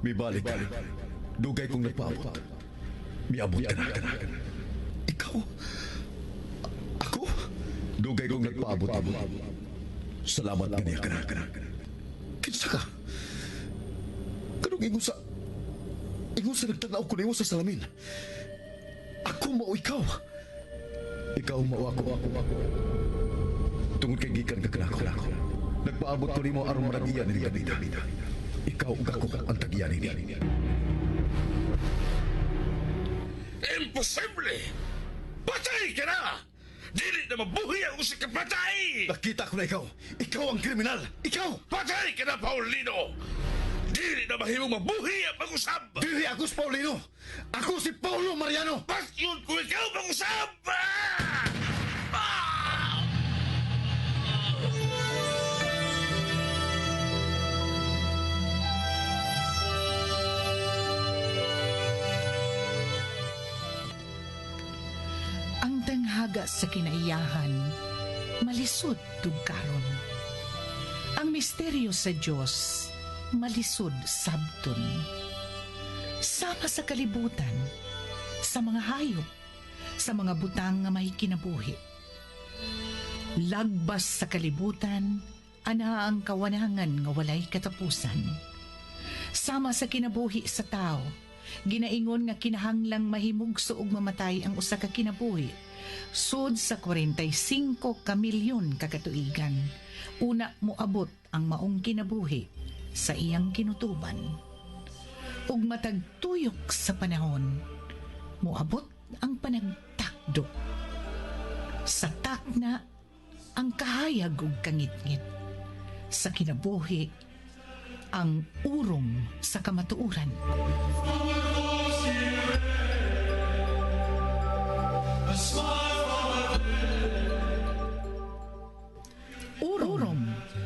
Mibalik ka. Dugay kong nagpaabot. Miabot ka na. Ikaw? Ako? Dugay kong nagpaabot. Salamat kaniya ka na. Kinsa ka? Kanong ingon sa... Ingon sa nagtanaw ko nimo sa salamin. Ako mao ikaw. Ikaw mao ako. Tungod kay gikan ka kanako. Nagpaabot ko nimo aron maragiyan ni Davida. Ikaw ug ako ang tagiyan nini. Imposible! Patay ka na! Dili na mabuhi ang usa ka patay! Nakita ko na ikaw. Ikaw ang kriminal. Ikaw! Patay ka na, Paulino! Dili na mahimong mabuhi ang pag-usab! Dili ako si Paulino. Ako si Paulo Mariano. Pasyon ko ikaw pag-usab! Ah! Ah! Ang tanghaga sa kinaiyahan, malisod tugkaron. Ang misteryo sa Dios, malisod sabton. Sama sa kalibutan, sa mga hayop, sa mga butang nga may kinabuhi. Lagbas sa kalibutan, ana ang kawanangan nga walay katapusan. Sama sa kinabuhi sa tao, ginaingon nga kinahanglang mahimugso og mamatay ang usa ka kinabuhi. Sud sa 45 ka milyon ka katuigan, una moabot ang maong kinabuhi sa iyang kinutuban. Ug matag tuyok sa panahon, moabot ang panagtakdo. Sa takna, ang kahayag ug kangitngit. Sa kinabuhi, ang urong sa kamatuoran. Urong.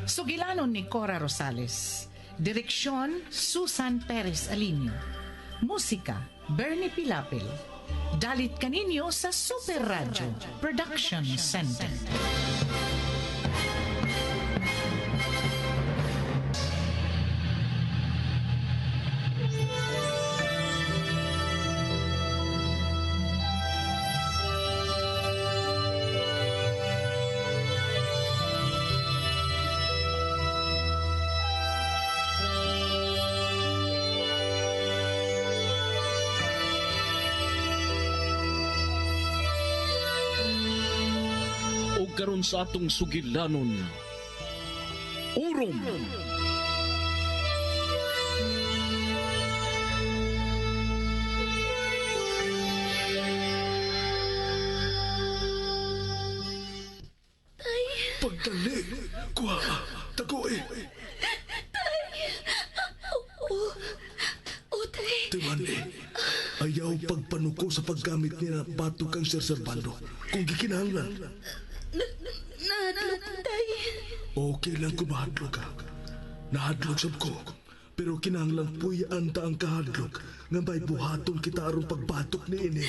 Sugilanon ni Cora Rosales. Direksyon, Susan Perez Alinio. Musika, Bernie Pilapil. Dalit kaninyo sa Super Radio Production Center. O karon sa atong sugilanon, Urom. Pagdali! Kuha! Tagoy! Oh, tay. Tiwani, ayaw pagpanuko sa paggamit niya na bato kang Sir Servando kung gikinahanglan. Nahadlok, tay. Okay lang kung mahadlok ka. Nahadlok sab ko. Pero kinahanglan puy-an ta ang kahadlok nga may buhaton kita aron pagbatok ni ini.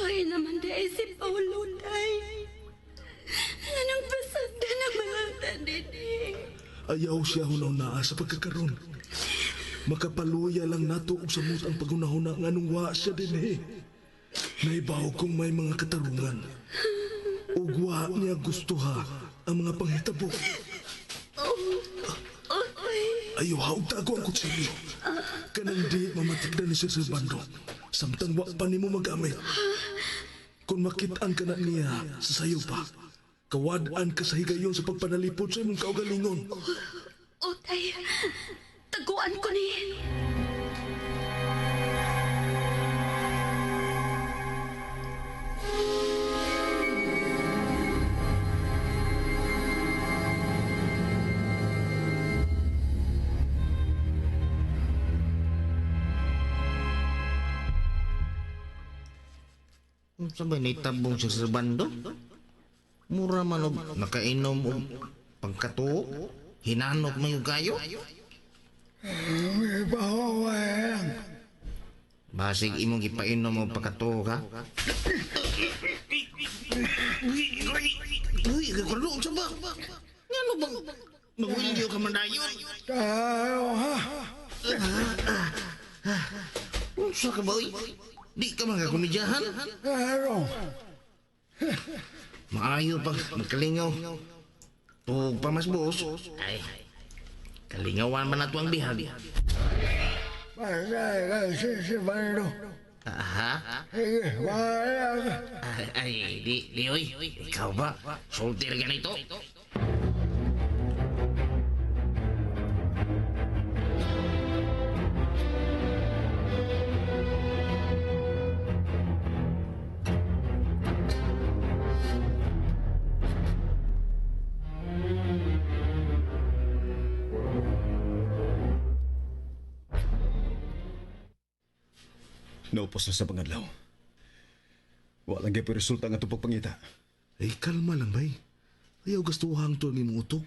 Ay naman di si Paolo, tay. Anong pasagda naman ang tandini? Ayaw siya hunaw naa sa pagkakaroon. Makapaluya lang nato og samot ang paghunahuna nga nung wa siya dinhi. Naibaw kong may mga katarungan. Ug wa niya gusto ha ang mga panghitabo. Ayaw ha og tago ang kutsilyo. Kanang di mamatigdan ni Sir Servando. Samtang wa pa nimo magamit. Kung makit-an ka na niya sa sayo pa, kawad-an ka sa higayon sa pagpanalipod sa imong kaugalingon. Oh, tay. Taguan ko ni. Unsa ba nitabong si Servando? Mura man og nakainom og pagkatuo, hinanok man yung kayo. Basig imong gipainom og pagkatuo ka. Uy, kakurlo unsa ba? Ngano bang magwilyo ka man dayon? Tayo ha! Unsa ka ba, oy? Di ka makakomedyahan? Ano? Maayo pag magkalingaw. Tuog pa mas boss. Ay, kalingawan man nato ang bihag. Patay ka, Sir Servando. Aha? Sige, bahala ka. Ay, ay, di, oy. Ikaw ba? Sulti ra ganito? Naupos na sa pangadlaw. Walang gyud resulta nga atong pagpangita. Ay, kalma lang, bay. Ayaw gastuhang to ang imong utok.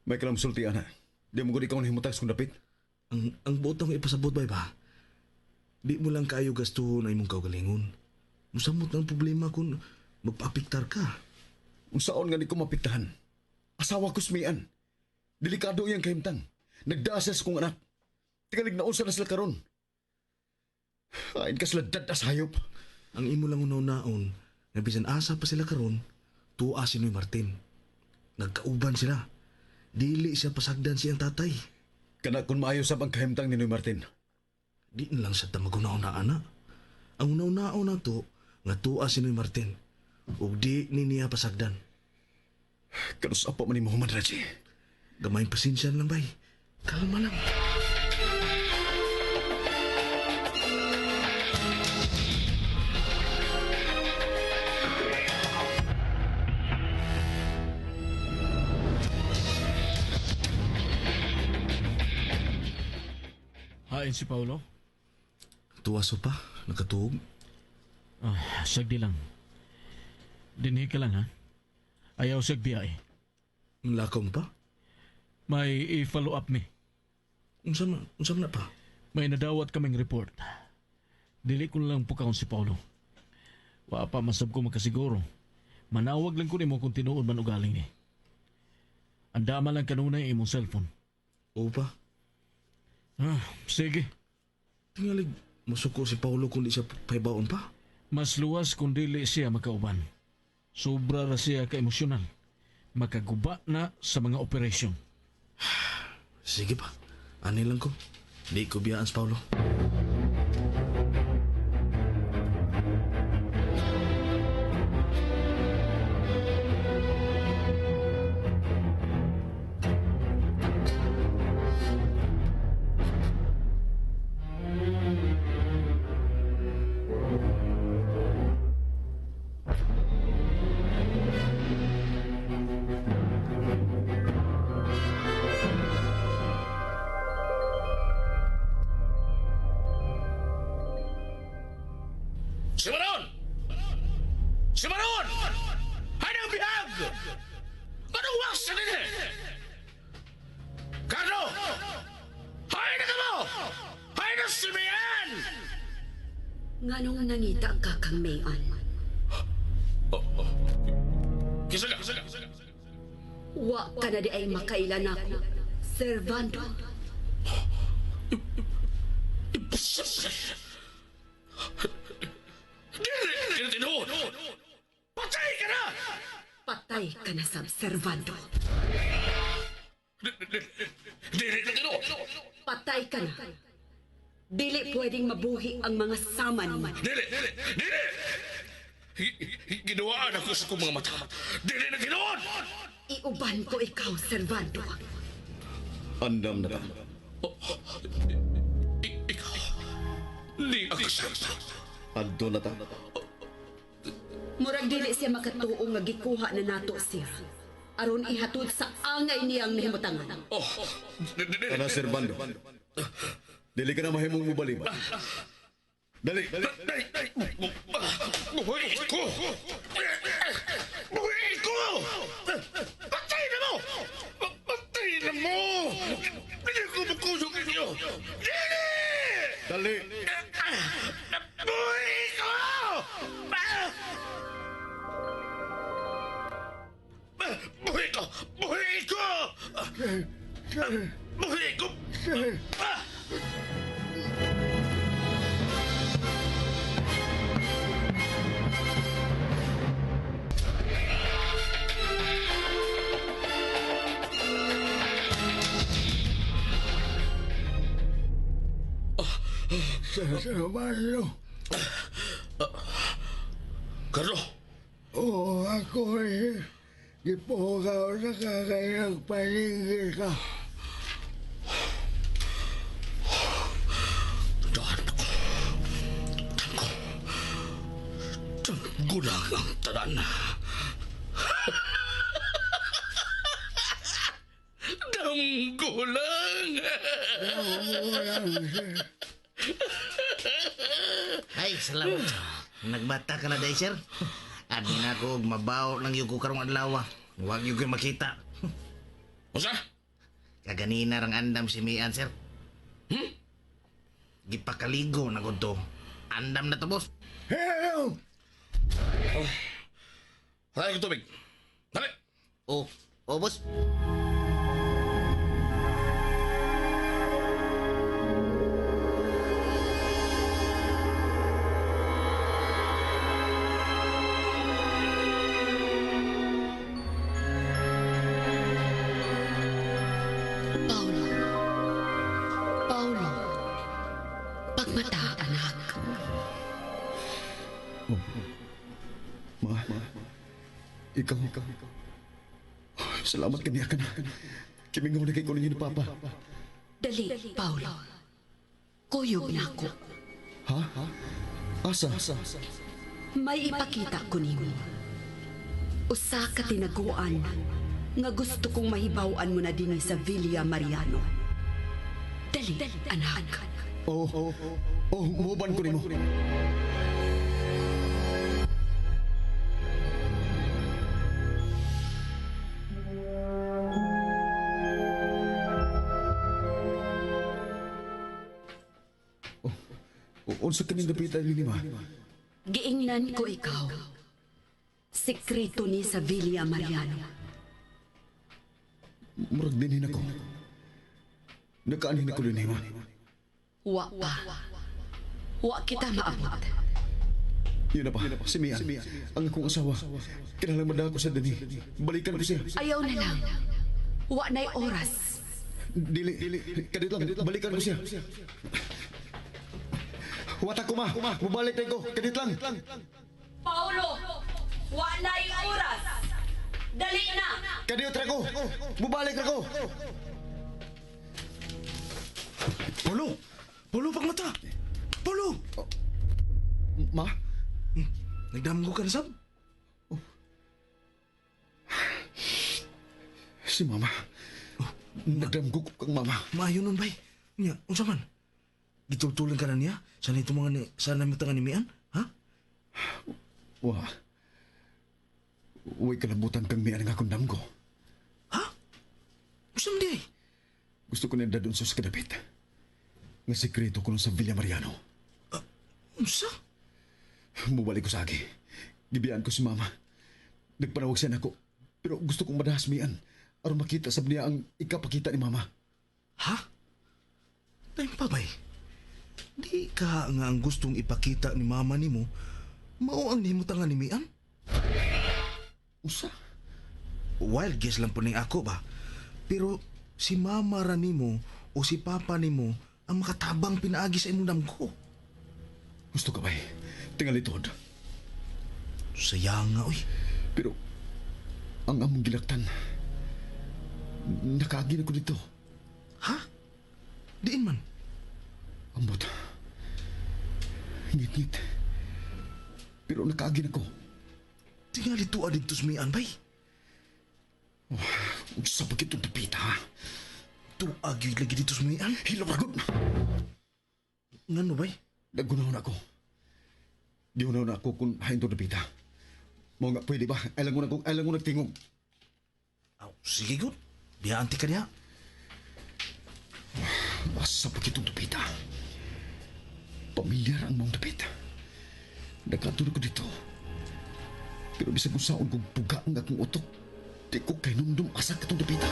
May kalam sulti ana. Di mo gud ikaw nahimutang sa kong dapit. Ang buot akong ipasabot, bay ba? Di mo lang kaayo gastuhon ang imong kaugalingon. Musamot ang problema kung magpaapektar ka. Unsaon nga ni ko mapiktahan? Asawa ko sumian. Delikado iyang kahimtang. Nagdaasa sa kong anak. Tingalig naunsa na sila karon. Ain ka sila dadas hayop. Ang imo lang unaw-naon, nga bisan asa pa sila karon, tuwa si Noy Martin. Nagkauban sila. Dili siya pasagdan siyang tatay. Kana kung maayo sab ang kahimtang ni Noy Martin. Di na lang siya tamagunaw na ana. Ang unaw-naon na to, nga tuwa si Noy Martin. Ug di ni niya pasagdan. Kanus apa man ni Muhammad Raji. Gamay pasensya na lang, bay. Kalma lang. Hain si Paolo? Tuwa so pa, nakatuog. Ah, sagdi lang. Dinhi ka lang ha. Ayaw sagdi ay. Lakaw mo pa? May i-follow up mi. Unsa man na pa? May nadawat kaming report. Dili ko lang pukaon si Paolo. Wa pa masab ko makasiguro. Manawag lang ko nimo kung tinuod man ugaling ni. Andama lang kanunay imong cellphone. Oo pa. Ah, sige. Tingalig, masuko si Paolo kung di siya pahibaon pa. Mas luwas kung dili siya makauban. Sobra ra siya ka-emosyonal. Makaguba na sa mga operasyon. Sige pa, ani lang ko. Di ko biyaan si Paolo. Si Maron! Si Maron! Hanang bihag! Anong wax sa dinhi? Carlo! Hay na ka mo! Hay na si Mian! Nganong nangita ka kang Mayan? Kisa ka! Wa ka na di ay makailan ako, Servando. Imposible! Dili! Dili tinuod! Patay ka na! Patay ka na sab, Servando. Dili na tinuod! Patay ka na. Dili pwedeng mabuhi ang mga saman mo. Dili! Dili! Ginawaan ako sa kong mga mata. Dili na tinuod! Iuban ko ikaw, Servando. Andam na ta. Ikaw. Di ako sakto. Adto na ta. Murag dili siya makatuo nga gikuha na nato siya. Aron ihatod sa angay niyang nahimutangan. Oh, dili. Kana Servando. Dili ka na mahimong mubaliba. Dali. Buhay ko! Buhay ko! Patay na mo! Patay na mo! Hindi ko makusog ninyo! Dili! Dali. Buhay ko! Buhay ko! Buhay ko! Buhay ko! Sir Servando. Carlo! Oo, ako eh. Gipugaw na ka kay nagpaligid ka. Daan ako. Tangko. Tanggulang ang tanan. Damgulang! Damgulang, sir. Ay, salamat. Nagbata ka na, day, sir. Adi na ako, mabaw lang yung ko karong adlaw. Huwag yung ko'y makita. Usa? Kaganina rang andam si Mian, sir. Gipakaligo na ko to. Andam na to, boss. Hello! Oh. Ay, tubig. Dali! Oh, oh, boss. Paulo. Paulo. Pagmata, anak. Oh. Ma, ikaw. Salamat kaniya ka na. Kimingaw na kay ko ninyo ni Papa. Dali, Paulo. Kuyog na ako. Ha? Asa? May ipakita ko nimo. Usa ka tinaguan nga gusto kong mahibaw-an mo na dinhi sa Villa Mariano. Dali, anak. Oh, oh, muban ko nimo. Oh, unsa kaning dapita ni ma? Giingnan ko ikaw. Sekreto ni sa Villa Mariano. Murag dinhin ako. Nakaanhin ako din, ma. Wa pa. Wa kita maabot. Yun na pa, si Mian, ang akong asawa. Kinahanglan madala ko sa dinhi. Balikan ko siya. Ayaw na lang. Wa na'y oras. Dili, kadit lang, balikan ko siya. Wata ko ma, mubalik na ko, kadit lang. Paulo! Wa na'y oras! Dali na! Kadiyot ra ko, mubalik ra ko. Polo! Polo, pagmata! Polo! Ma? Nagdamgo ka na, Sab? Si Mama. Nagdamgo ko kang Mama. Maayo nun, bay. Nya, unsa man? Gitultulan ka na niya? Sana ito mga ni, sana mo ni Mian? Ha? Wa. Uy, kalabutan kang Mian ang akong damgo. Ha? Unsa man di ay? Gusto ko na doon sa kadapit. Nga sekreto ko nun sa Villa Mariano. Unsa? Mubalik ko sa agi. Gibiyaan ko si Mama. Nagpanawag siya nako. Pero gusto kong madahas Mian. Aron makita sab niya ang ikapakita ni Mama. Ha? Dahil pa, bay. Di ka nga ang gustong ipakita ni Mama nimo, mao ang nimutangan ni Mian? Usa? Wild guess lang po ning ako ba? Pero si Mama ra nimo o si Papa nimo ang makatabang pinaagi sa imong damgo. Gusto ka ba eh? Tingali tuhod. Sayang nga, oy. Pero ang among gilaktan, nakaagi na ko dito. Ha? Diin man? Ambot. Ngit-ngit. Pero nakaagi na ko. Tingali tuwa dito sa Mian, bay. Oh, unsa pa kitong dapita, ha? Tuwa gyud lagi dito sa Mian. Hilaw ra gud. Ngano, bay? Nagunaw na ako. Gihunaw na ako kung hain to dapita. Mao nga pwede ba? Ailang ko na kung ailang ko nagtingog. Aw, sige gud. Biyaan ti ka diha. Asa pa kitong dapita? Pamilyar ang mong dapita. Nagkatulog ko dito. Pero bisag kung saon kong puga ang akong utok, di ko kay numdum asa katong dapita.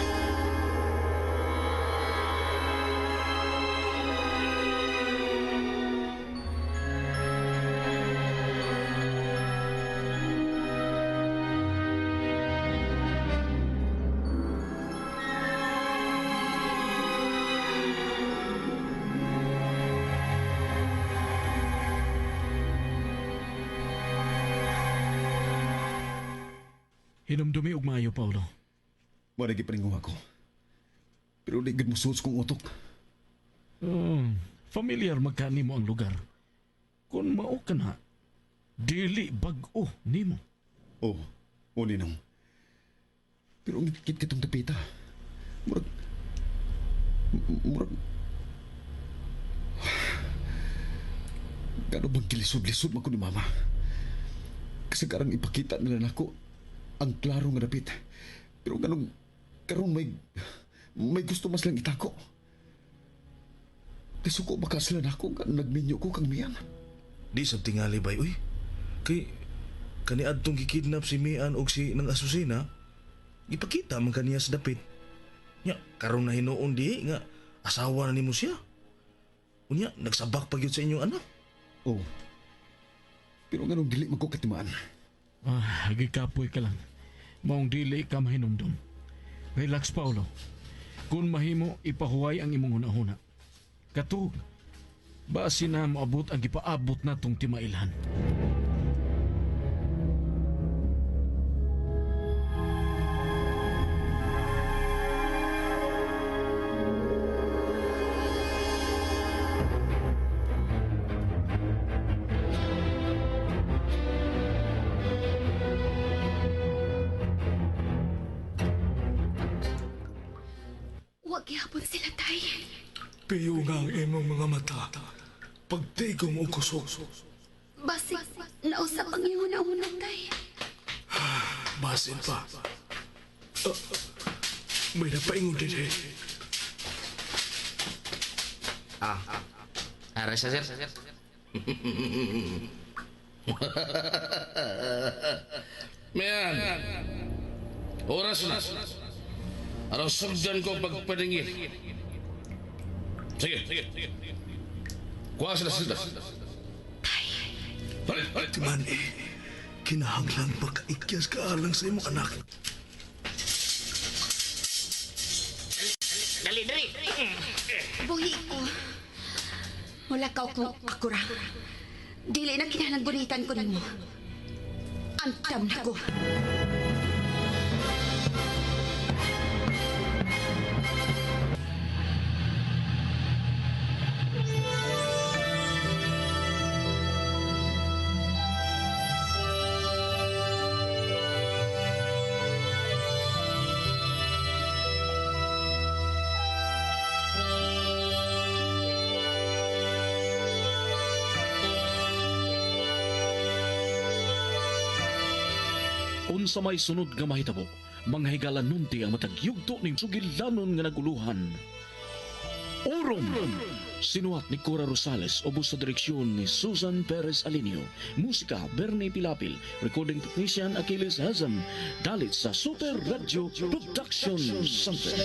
Hinumdumi og maayo, Paulo. Wala gipaninguha ko. Pero di gud mosuot kong utok. Familiar magkani mo ang lugar. Kung mao ka na, dili bag-o nimo. Oh, o ninong. Pero ang ngit kitong tapita. Murag Gano bang gilisod-lisod man ko ni Mama? Kasi karang ipakita nila nako ang klaro nga dapit. Pero ganong karon may gusto mas lang itako. Kasuko baka sila nako nga nagminyo ko kang Mian. Di sab tingali bay uy. Kay kaniadtong gikidnap si Mian og si nang Asusena, ipakita man kaniya sa dapit. Nya karon na hinuon di nga asawa na nimo siya. Unya nagsabak pa gyud sa inyong anak. Oh. Pero nganong dili man ko katimaan. Ah, gikapoy ka lang. Maong dili ka mahinumdum. Relax, Paulo. Kung mahimo, ipahuway ang imong hunahuna. Katug, basi na moabot ang gipaabot na tong timailhan. Wa gihapon sila, tay. Piyo nga ang imong mga mata. Pagtigom og kusog. Basig, nausap ang iyong hunahuna, tay. Basin pa. May napaingon din eh. Ah. Ara sa sir. Mayan, oras na. Aron sugdan ko pagpaningil. Sige, Kuha sila sila. Balik, balik. Timan eh, kinahanglan makaikyas ka alang sa imong anak. Dali, dali. Buhi ko. Mulakaw ko ako ra. Dili na kinahanglan gunitan ko nimo. Antam na ko. Unsa may sunod nga mahitabo, mga higala nunti ang matag yugto ning sugilanon nga naguluhan. Orom! Sinuhat ni Cora Rosales, ubos sa direksyon ni Susan Perez Alinio. Musika, Bernie Pilapil. Recording technician, Achilles Hazam. Dalit sa Super Radio Production Center.